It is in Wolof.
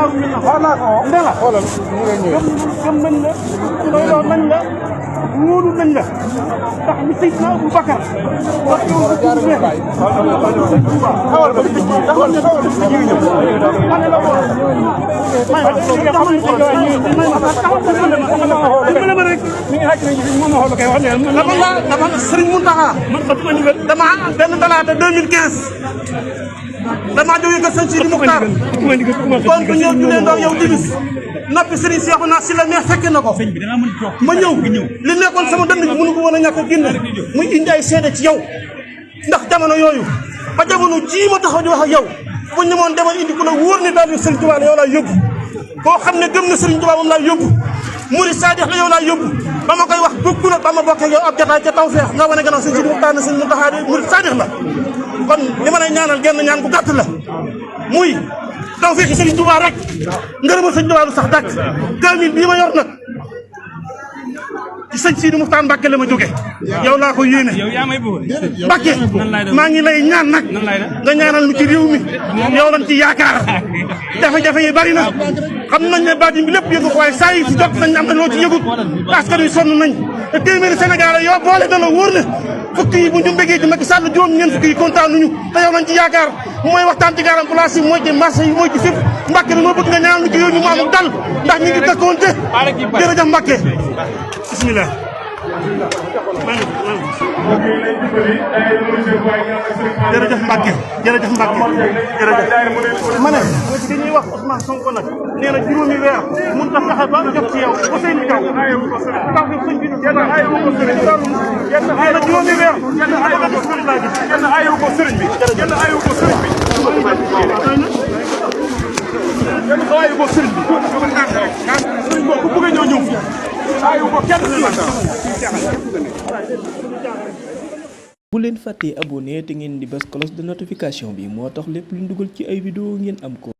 daaru mi na xoolal ne la xoolal gëm nañ la doyloo nañ la wóolu nañ la ndax ni Seydina Abou Bakar wax yow nga tuur ne xawal ba ci taxawal ne xawal ci ñu ñëw ma ne la woon may ma taxawal ma rek mi ngi xaj mo ma xool kay wax ne dama Serigne Mountakha man xatuma ndigal dama benn talaata 2015 dama jógee ko sëñ Sidi Muxtaar kon bu ñëw julee ndox yow dimis noppi Serigne Cheikhouna Sylla mais fekke na ko ma ñëw li nekkoon sama dënd bi mënu ko woon a ñàkk a génne muy indi ay seede ci yow ndax jamono yooyu ba jamono jii ma taxaw di wax ak yow bu ñu moon demal indi ku la wóor ne daal Serigne Touba la yow laa yóbbu boo xam ne gëm na Serigne Touba moom laa yóbbu Murid Saadix la yow laa yóbbu ba ma koy wax bokku la ba ma bokkee yow ab jotaay ca Tawfeex nga wane gannaaw sëñ Sidi Muxtaar ne sëñ Mountakha Murid Saadix la kon li ma lay ñaanal genn ñaan bu gàtt la muy Tawfeex Serigne Touba rek ngërëmal sëñ Touba lu sax dàkk 2000 bii ma yor nag ci sëñ Sidi Muxtaar Mbàkke la ma jóge yow laa ko yéene Mbàkke maa ngi lay ñaan nag nga ñaanal nu ci réew mi yow lañ ci yaakaar jafe-jafe yi bari na xam nañ ne baatim bi lépp yëgu ko waaye saa yi si jot nañ am na loo ci yëgut askan wi sonn nañ te téeméeri Sénégal yow boole na la wóor ne fukki yi bu ñu mbégee ci Macky Sall juróom-ñeent fukki yi kontaan nuñu te yow lañ ci yaakaar mooy waxtaan ci garam place yi mooy ci marché yi mooy ci fépp Mbàkke moo bëgg nga ñaanal nu ci réew mi mu amul dal ndax ñu ngi dëkkoonte jërëjëf Mbàkke bismillah jërëjëf Mbacke jërëjëf Mbacke jërëjëf ma ne ki ñuy wax Ousmane Sonko nag nee na juróomi weer mun ta fexe ba jot ci yow Ousseynou Diaw tax fi sëñ bi nee na juróomi weer kenn ayu ko sëriñ bi kenn ayu ko sëriñ bi kenn ayu ko sëriñ bi sëriñ boo ku bëgg a ñëw ñëw ayu ko kenn bu leen fàttee abonné te ngeen di bës cloche de notification bi moo tax lépp lu dugal ci ay vidéo ngeen am ko